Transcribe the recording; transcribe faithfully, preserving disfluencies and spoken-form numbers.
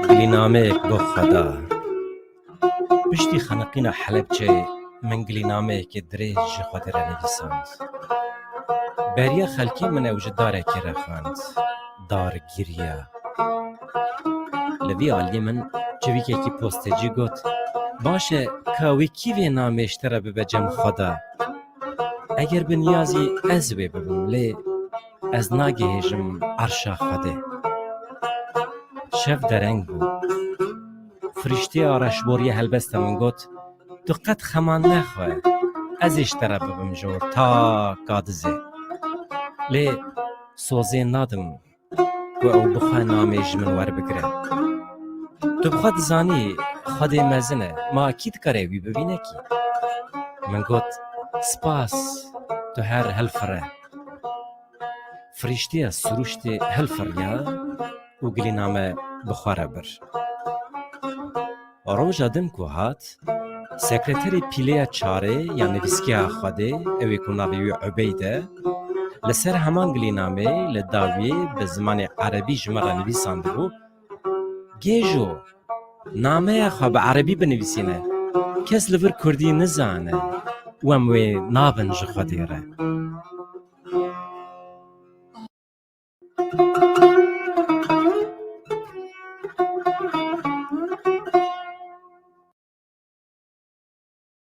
Gilînameyek bo Xweda. Piştî xeniqîna Helebçeyê min gilînameyekê dirêj ji Xwedê re nivîsand. Beriya xelkê min ew ji darekê re xwend. Dar giriya. Li vî aliyê min çivîkekî postecî got, "Baş e, ka wê kî vê namê ji te re bibe cem Xweda? Eger bi niyazî ez wê bibim, lê ez nagihêjim erşa Xwedê." Şev dereng bû. Firîşteya reşboriya helbesta min got, "Tu qet xeman nexwe, ez ê ji te re bibim jor ta ka dizê. Lê sozê nadim ku ew bi xwe namê ji min werbigire. Tu bi xwe dizanî Xwedê mezin e, ma kî dikare wî bibîne kî?" Min got, "Spas, tu her hilfire." Firîşteya sirûştê hilfiriya û gilîname bi xwe re bir. Roja din ku hat, sekreterê pîleya çarê ya nivîskiya Xwedê, ew ê ku navê wî Ubeyd e, li ser heman gilînamê li dawiyê bi zimanê erebî ji min re nivîsandibû, "Gêjo, nameya xwe bi erebî binivîsîne. Kes li vir kurdî nizane û em wê nabin ji Xwedê re."